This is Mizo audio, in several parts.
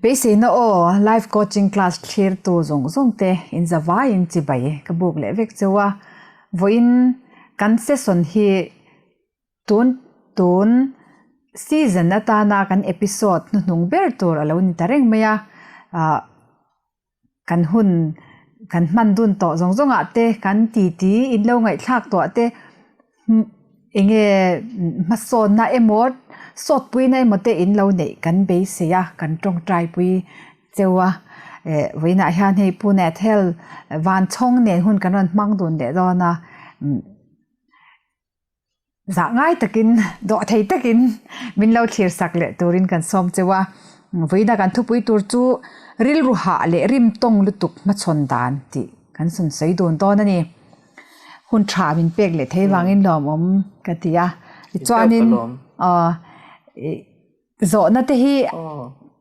Beiseina aw, Life Coaching Class thlirtu zawng zawng te in zavaiin chibai ka buk leh vek cheu a. Vawiin kan session hi tun tun season atana kan episode hnuhnung ber tur a lo ni ta reng mai a. Ah kan hun kan hman dun tawh zawng zawng ah te kan titi in lo ngaihthlak tawh te eng nge hmasawnna emaw sawtpuina emaw te in lo neih kan beisei a kan tawngtai pui cheu a eh vawiinah hian hei Pu Nethel Vanchhawng nen hun kan rawn hmang dun leh dawn a. Zah ngai takin, dawh thei takin min lo thlir sak leh turin kan sawm cheu a. Vawiina kan thupui tur chu rilru hah leh rim tawng lutuk hmachhawn dan tih kan sawn sawi dun dawn a ni. Hun tha min pek leh thei vangin lawmawm ka ti a. Tichuanin aw Zawhna te hi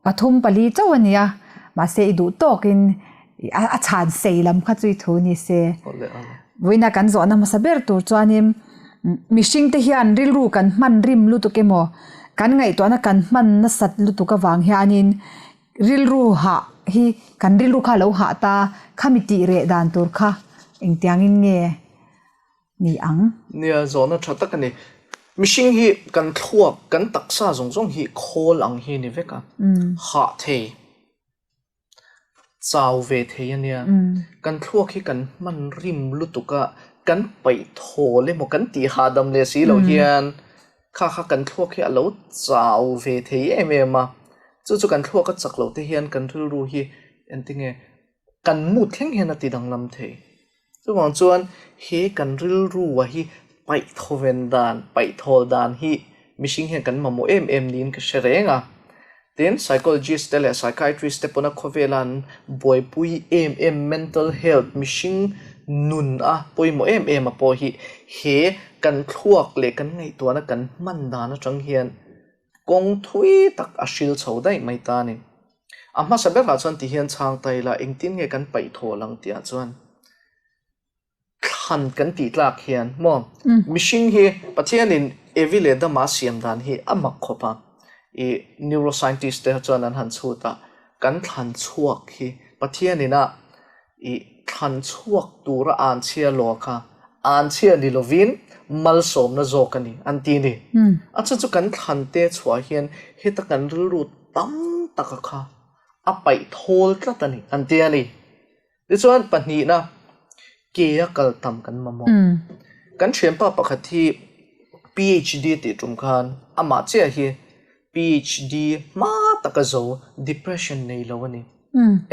pathum pali chauh a ni a, mahse i duh tawkin a chhan sei lam kha chu i thu ni se. Vawiina kan zawhna hmasa ber tur chuanin mihring te hian rilru kan hman rim lutuk emaw, kan ngaihtuahna kan hman nasat lutuk avang hianin rilru hah hi kan rilru kha a lo hah ta, khami tih reh dan tur kha engtiangin nge ni ang. Nia, zawhna tha tak a ni. Mihring hi kan thluak, kan taksa zawng zawng hi khawl ang hi a ni vek a. Hah thei, chau ve thei a nia. Kan thluak hi kan hman rim lutuk a, kan paih thawl emaw kan tih hahdam leh si loh hian kha kha kan thluak hi a lo chau ve thei em em a. Chu chu kan thluak a chak loh te hian kan rilru hi engtinge kan mood thleng hian a ti danglam thei. Chuvang chuan he kan rilrua hi paihthawven dan, paihthawl dan hi mihring hian kan mamawh em em niin ka hre reng a. Tin, psychologist te leh psychiatrist te pawna khawvela an buaipui em em mental health, mihring nun a pawimawh em em a pawh hi he kan thluak leh kan ngaihtuahna kan hman dan atang hian kawng thui tak a hril chho daih mai ta a ni. A hmasa berah chuan ti hian chhang ta ila engtin nge kan paih thawl ang tihah chuan thlan kan tih tlak hian maw mihring hi Pathianin Evi leh Adama a siam dan hi a mak khawp a, i neuroscientist te chuan an han chhut a, kan thlan chhuak hi Pathianin a i thlan chhuak tura anchhia lawh kha anchhia ni lovin malsawmna zawk a ni an ti a ni. A chu chu kan thlan te chhuah hian heta kan rilru tam taka kha a paih thawl tlat a ni an ti a ni. Tichuan pahnihna ke a kal tam kan mamawh. Kan thianpa pakhat hi PhD tih tum khan amah chiah hi PhD hma taka zo depression nei lo a ni.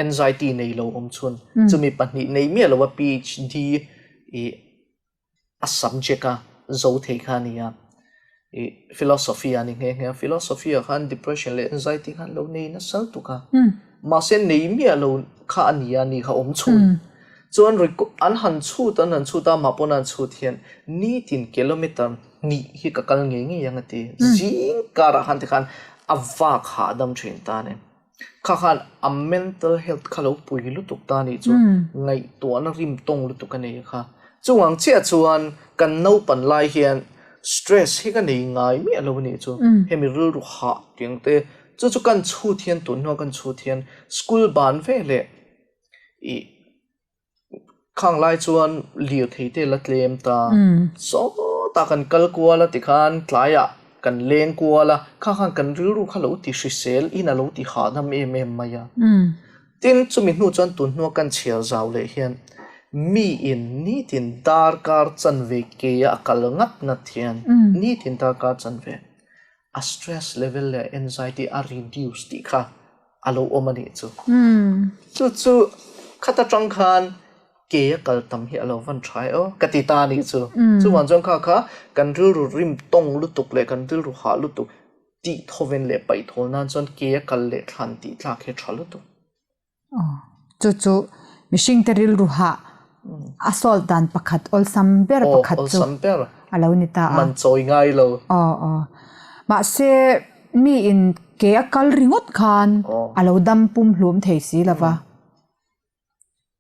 Anxiety nei lo awm chhun. Chumi pahnih nei miah lo a PhD i a subject a zo thei kha a ni a. I philosophy a ni nghe nghe a. Philosophy ah khan depression leh anxiety khan lo nei nasa lutuk a. Mahse nei miah lo kha a ni a ni kha awm chhun. Chuan an han chhut an han chhut a, amah pawn a han chhut hian nitin kilometer hnih hi ka kal ngei ngei ang a ti. Zing karah khan tikhan a vak hahdam thin ta a ni. Kha khan a mental health kha lo pui lutuk ta a nih chu ngaihtuahna rim tawng lutuk a nei kha. Chuvang chiah chuan kan naupan lai hian stress hi ka nei ngai miah lo a nih chu. Hemi rilru hah tiang te chu chu kan chhut hian tun hnuah kan chhut hian school ban ve leh ih Khang lai chuan lirthei te la tlem ta. Sawtah kan kal kual a tikhan tlaiah kan leng kual a, kha khan kan rilru kha lo ti hrisel in a lo ti hahdam em em mai a. Tin, chumi hnu chuan tun hnua kan chhiar zau leh hian mi in nitin darkar chanve ke a a kal ngat ngat hian nitin darkar chanve a stress level leh anxiety a reduce tih kha a lo awm a nih chu. Chu chu khat atang khan ke a kal tam hi a lo van tha e aw ka ti ta a nih chu. Chuvang chuan kha kha kan rilru rim tawng lutuk leh kan rilru hah lutuk tih thawven leh paih thawl nan chuan ke a kal leh thlan tih tlak hi a tha lutuk. Chu chu mihring te rilru hah a salt dan pakhat awlsam ber pakhat chu a lo ni ta a. Man chawi ngai lo. Aw aw. Mahse mi in ke a kal ringawt khan a lo dam pum hlum thei si lo va.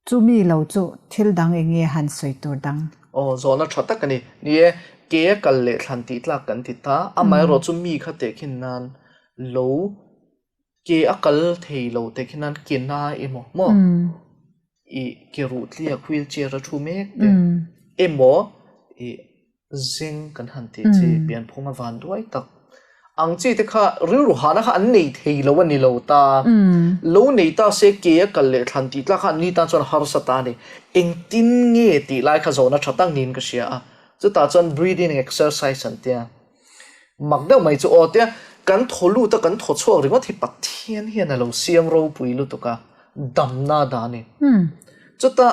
Chu mi lo chu thil dang eng nge han sawi tur dang? Aw zawhna tha tak a ni. Ni e, ke a kal leh thlan tih tlak kan ti ta. Amaherawhchu mi kha tehkhin nan lo. Ke a kal thei lo te khi nan ke na emaw maw i ke ruh tliak wheelchair a thu mek te emaw i zeng kan han tih chi pianphung a van duai tak ang chi te kha rilru hahna kha an nei thei lo a ni lo ta. Lo nei ta se ke a kal leh thlan tih tlak kha an ni tan chuan harsa ta a ni. Engtin nge tih lai kha zawhna tha tak niin ka hria a. Chutah chuan breathing exercise an tia. Mak deuh mai chu aw tia kan thaw lut a kan thaw chhuak ringawt hi Pathian hian a lo siam ropui lutuk a, damna a dah a ni. Chutah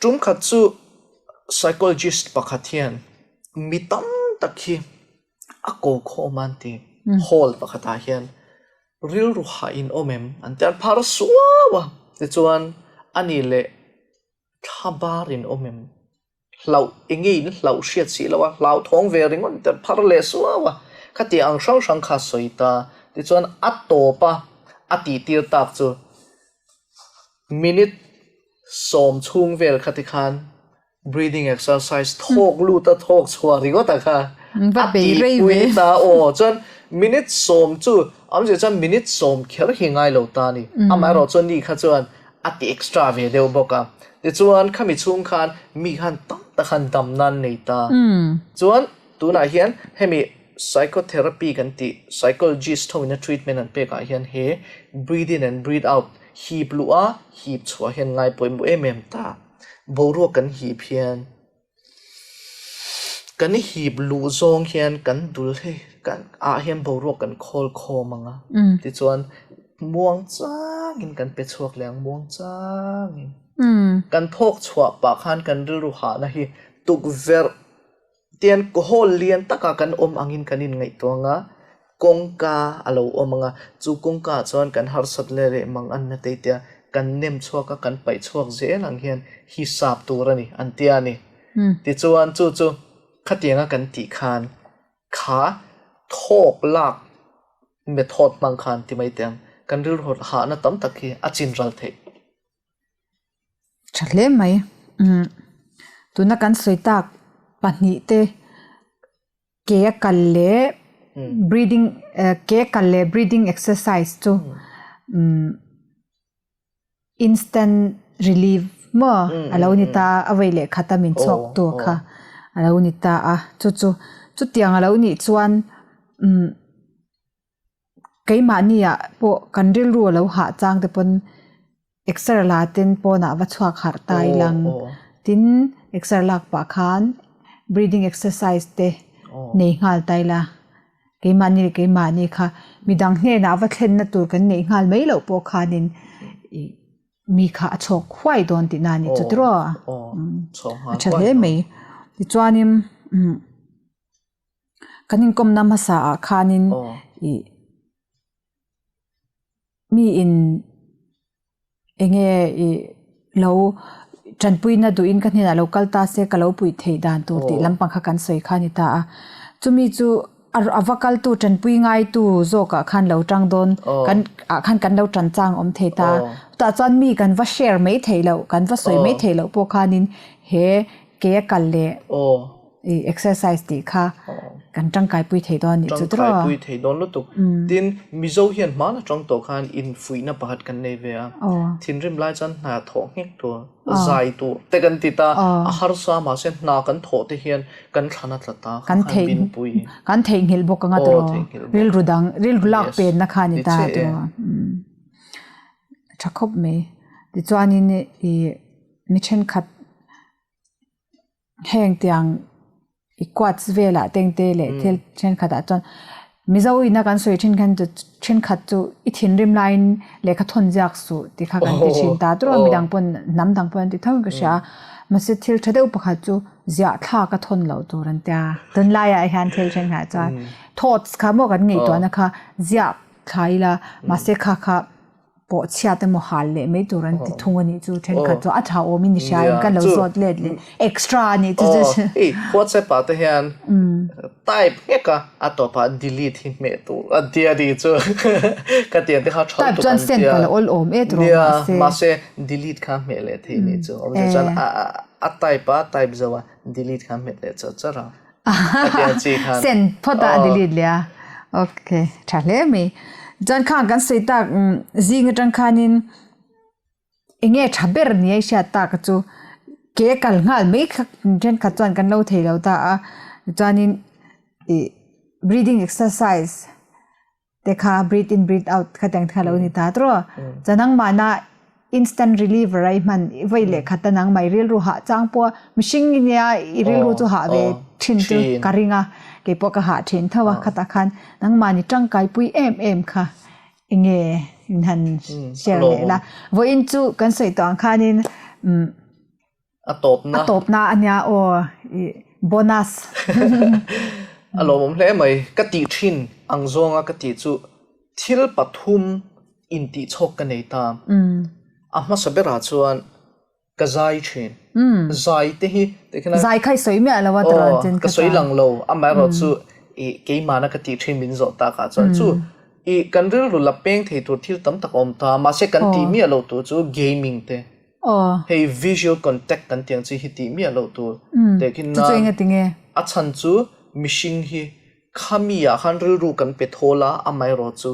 tum khat chu psychologist pakhat hian mi tam tak hi a ko khawm a an ti, hall pakhatah hian rilru hah in awm em an ti a, an phar suau a, tichuan ani leh thla bar in awm em? Hlauh eng nge in hlauh hriat si lo a, hlauthawng ve ringawt der phar leh suau a, khatiang ang hrang hrang kha a sawi ta. Tichuan a tawp a, a tihtir tak chu minute sawm chhung vel kha tikhan breathing exercise thawk lut a thawk chhuah ringawt a kha a tihpui ta aw. Chuan minute sawm chu awmzia chuan minute sawm kher hi ngai lo ta a ni. Amaherawh chuan ni kha chuan a ti extra ve deuh bawk a. Tichuan khami chhung khan mi khan tam tak khan dam nan nei ta. Chuan tunah hian hemi psychotherapy kan tih psychologist ho ina treatment an pek ah hian he breathe in and breathe out hip luh a hip chhuah hian ngai pawimawh em em ta. Boruak kan hip hian Kan hip luh zawng hian kan dul hi kan ah hian boruak kan khawl khawm ang a, tichuan muang changin kan pe chhuak leh ang muang changin. Kan thawk chhuah pah khan kan rilru hahna hi tukverh tian hall lian takah kan awm angin kan inngaihtuah ang a, Kawngka a lo awm ang a, chu kawngka ah chuan kan harsat leh leh mang an na tei tia kan nem chhuak a, kan paih chhuak zel ang hian hisap tur a ni, an tia a ni. Tichuan chu chu khatianga kan tih khan kha thawk lak method hmang khan ti mai teh ang, kan rilru hahna tam tak hi a chin ral theih. Tha hle mai. Tuna kan sawi tak pahnih te. Ke a kal leh breathing ke a kal leh breathing exercise chu instant relief maw a lo ni ta a vei leh khat a min chhuak tu kha a lo ni ta a chu chu chutiang a lo nih chuan keimahni ah pawh kan rilru a lo hah chang te pawn. Exer la ten pawnah va chhuak harh ta ilang. Tin, exer lak pah khan breathing exercise te nei nghal ta ila. Keimahni leh keimahni kha midang hnenah va thlenna tur kan neih nghal mai loh pawh khanin ih mi kha a chhawk huai dawn tihna a ni chu tiraw? A tha hle mai. Tichuanin umm kan inkawmna hmasa ah khanin ih. Mi in enge i lo tanpuina duhin ka hnenah lo kal ta se ka lo puih theih dan tur tih lampang kha kan sawi kha a ni ta a. Chumi chu a va kaltu tanpui ngaitu zawkah khan lo tang dawn kan ah khan kan lo tan chang awm thei ta. Chutah chuan mi kan va share mai theih loh kan va sawi mai theih loh pawh khanin he ke a kal leh I exercise tih kha kan tangkaipui thei dawn anih chu tiraw? Tangkaipui thei dawn lutuk. Tin, Mizo hian hmaan atang tawh khan infuihna pakhat kan nei ve a. Thinrim lai chuan hna thawh nghek tur, zai tur te kan ti ta. A harsa mahse hna kan thawh te hian kan thlan a tla ta kha khan binpui. Kan theihnghilh bawk anga tiraw? Rilru dang, rilru lak penna kha a ni ta tiraw? Tha khawp mai. Tichuanin i mi thenkhat Heng tiang i quads velah tengte leh thil thenkhat ah chuan Mizo ina kan sawi thin khan chu thenkhat chu i thinrim laiin lehkha thawn ziak suh tih kha kan ti thin ta tawh a midang pawn hnam dang pawn an ti tho in ka hria a mahse thil tha deuh pakhat chu ziah thlak a thawn loh tur an tia tunlaiah hian thil thenkhat chuan thoughts kha maw kan ngaihtuahna kha ziah thla ila mahse kha kha. pawh chhiat emaw hal leh mai tur an ti thung a nih chu thenkhat chu a tha awm in i hria in ka lo zawt let leh extra a nih chu chu chu. Hei WhatsApp ah te hian type nghek a a tawp ah delete hi hmeh tur a tia nih chu ka tiang te kha tha type chuan send pawh la awl awm e tawh mahse mahse delete kha hmeh leh thei nih chu awmzia chuan a type a type zo a delete kha hmet leh char char a. Send phawt a delete leh a okay tha hle mai. Chuan khang kan sawi tak zing atang khanin eng nge tha ber ni a i hriat tak chu ke kal nghal mai kha thenkhat chuan kan lo thei lo ta a chuanin ih breathing exercise te kha breathe in breathe out kha tiang te kha lo ni ta tawh a chuan nangmahna instant reliever a i hman vawi leh khat a nangmah i rilru hah chang pawh a mihring i nia i rilru chu hah ve thin chu ka ring a keipawh ka hah thin tho a khatah khan nangmahni tangkai pui em em kha enge in han share leh la vawiin chu kan sawi tawh ang khanin umm. A tawpna. A tawpna a nia aw i bonus. A lawmawm hle mai. Ka tih thin ang zawnga ka tih chu thil pathum intihchhawk ka nei ta. A hmasa berah chuan ka zai thin. Zai te hi tikhian a. Zai kha i sawi miah lo a tirawn chin kha chuan. Ka sawi lang lo. Amaherawh chu i keimahna ka tih thin min zawh takah chuan chu i kan rilru la peng thei tur thil tam tak a awm ta. Mahse kan tih miah loh tur chu gaming te. Hei visual contact kan tih ang chi hi tih miah loh tur tehkhin nan. Chu chu enga tinge? A chhan chu mihring hi khami ah khan rilru kan pe thawl a, amaherawh chu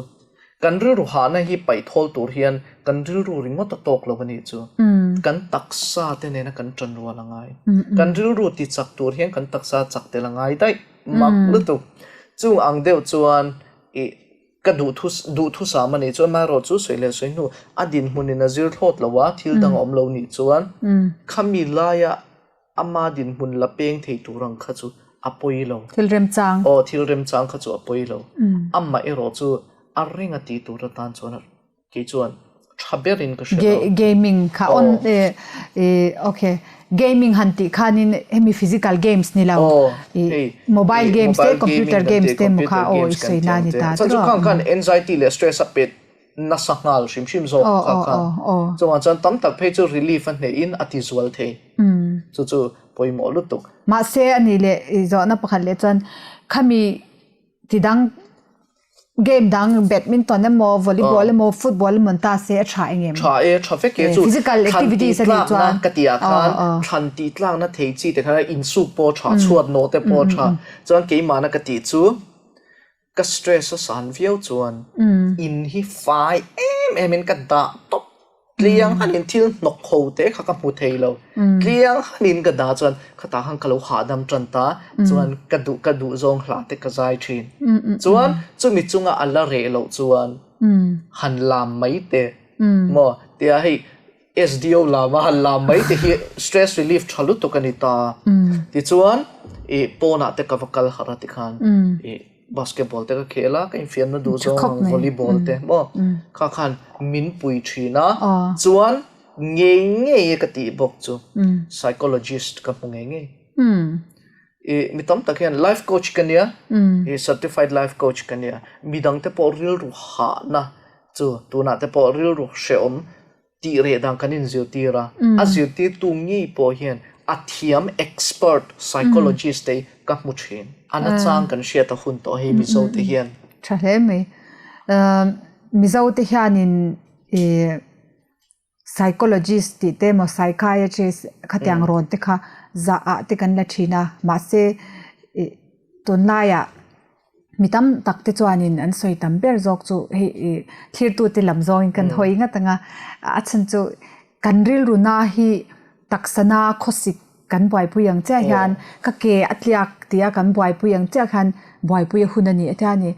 kan rilru hahna hi paih thawl tur hian kan rilru ringawt a tawk lo a nih chu. Kan taksa te nena kan tan rual a ngai. Kan rilru ti chak tur hian kan taksa chak tel a ngai daih mak lutuk. Chung ang deuh chuan ih Ka duhthusam a nih chuan amaherawhchu sawi leh sawi hnu a dinhmunin a zir thlawt lo a, thil dang a awm lo nih chuan khami laia ama dinhmun la peng thei tur ang kha chu a pawi lo. Thil remchang. Aw, thil remchang kha chu a pawi lo. Amaherawh chu a ring a tih tur atan chuan Kei chuan tha berin ka hre lo. Gaming kha on ok gaming han tih khanin hemi physical games ni lo mobile games te computer games te maw kha aw i sawi na ni ta tiraw. Chu khang khan anxiety leh stress a pet nasa nghal hrim hrim zawk kha khan. Chuvang chuan tam tak phei chu relief a hnehin a ti zual thei. Chu chu pawimawh lutuk. Mahse ani leh zawhna pakhat leh chuan khami tidang Game dang badminton emaw volleyball emaw football emaw an ta se a tha eng em? Tha e, tha vek e chu. Physical activities a nih chuan. Ka tih ah khan thlan tih tlakna thei chi te khan insuk pawh a tha, chhuat nawh te pawh a tha. Chuan keimahna ka tih chu ka stress a san viau chuan in hi fai em em in ka dah tawp. Tliang hanin thil hnawk ho te kha ka hmu thei lo. Tliang hanin ka dah chuan khatah khan ka lo hahdam tan ta, chuan ka duh ka duh zawng hla te ka zai thin. Chuan chumi chunga a la reh loh chuan han lam mai te maw tia hei SDO lama han lam mai te hi stress relief tha lutuk a ni ta. Tichuan ih pawnah te ka va kal harh a tikhan ih Basketball te ka khel a, ka infiamna duh zawng ang volleyball te maw kha khan min pui thin a, chuan ngei ngei ka tih bawk chu psychologist ka hmu ngei ngei. I mi tam tak hian life coach ka nia, i certified life coach ka nia, midang te pawh rilru hahna chu tunah te pawh rilru hrehawm Tih reh dan kan inzirtir a, a zirtirtu ngei pawh hian a thiam expert psychologist te ka hmu thin. A nachang kan hriat a hun tawh hei Mizo te hian. Tha hle mai. Mizo te hianin psychologist tih te emaw psychiatrist khatiang rawn te kha zah ah te kan la thin a, mahse tunlaiah Mi tam tak te chuanin an sawi tam ber zawk chu hei ih thlirtute lam zawngin kan hawi ngat ang a, a chhan chu kan rilru na hi taksa na khawsik kan buaipui ang chiah hian ka ke a tliak tia kan buaipui ang chiah khan buaipui a hun a ni a tia ni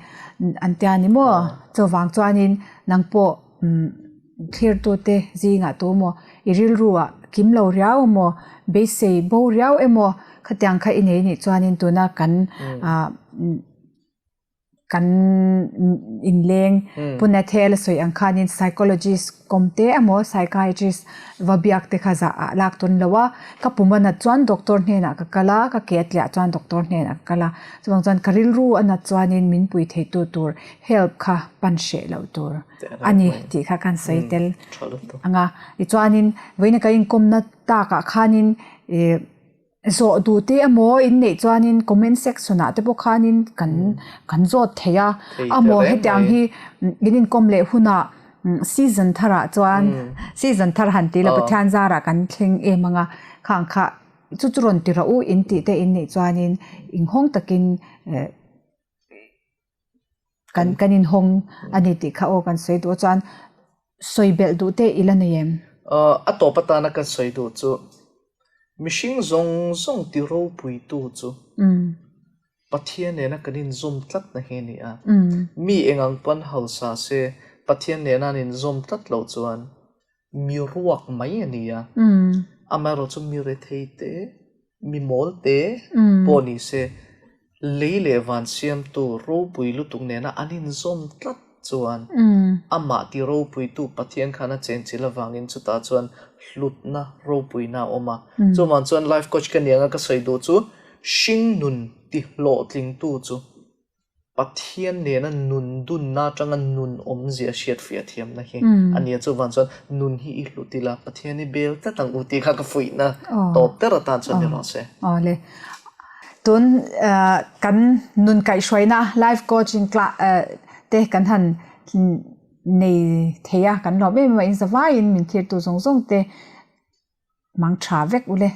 an tia ni maw chuvang chuanin nang pawh umm. Thlirtute zingah tu emaw i rilruah kim lo riau emaw, beisei bo riau emaw khatiang kha i nei nih chuanin tuna kan ah kan inleng Pune thel a sawi ang khanin psychologist kawm te emaw psychiatrist va biak te kha zah ah lak tawn lo a, ka pum a nat chuan doctor hnenah ka kal a, ka ke a tliah chuan doctor hnenah ka kal a, chuvang chuan ka rilru a nat chuanin min pui theitu tur help kha pan hreh loh tur. a ni tih kha kan sawi tel ang a. Tichuanin vawiin kan inkawmna takah khanin ih zawh duh te emaw in neih chuanin comment section ah te pawh khanin kan kan zawt thei a. Amaw hetiang hi in inkawm leh hunah season tharah chuan season thar han tih la Pathian zarah kan thleng em ang a, khang kha chu chu rawn ti rawh u in tih te in neih chuanin inghawng takin eh. Kan kan inhawng a ni tih kha aw kan sawi duh a chuan sawi belh duh te i la nei em? A tawp atana kan sawi duh chu mihring zawng zawng ti ropuitu chu Pathian nena kan inzawm tlatna hi a ni a. Mi eng ang pawn hausa se Pathian nena an inzawm tlat loh chuan mi ruak mai a ni a. Amaherawhchu mi rethei te, mi mawl te pawh ni se lei leh van siamtu ropui lutuk nena an inzawm tlat chuan amah ti ropuitu Pathian khan a chenchilh avangin chutah chuan hlutna ropuina a awm a. Chuvang chuan life coach ka ni anga ka sawi duh chu hring nun ti hlawhtlingtu chu Pathian nena nun dunna atanga nun awmzia hriatfiah thiamna hi a ni a. Chuvang chuan nun hi i hlut ila Pathian i bel tlat ang u tih kha ka fuihna tawp ber atan chuan ni rawh se. Awle. Tun kan nun kaihhruaina life coaching te kan han nei thei a, kan lawm em em a, in zavaiin min thirtu zawng zawng te mang tha vek u le.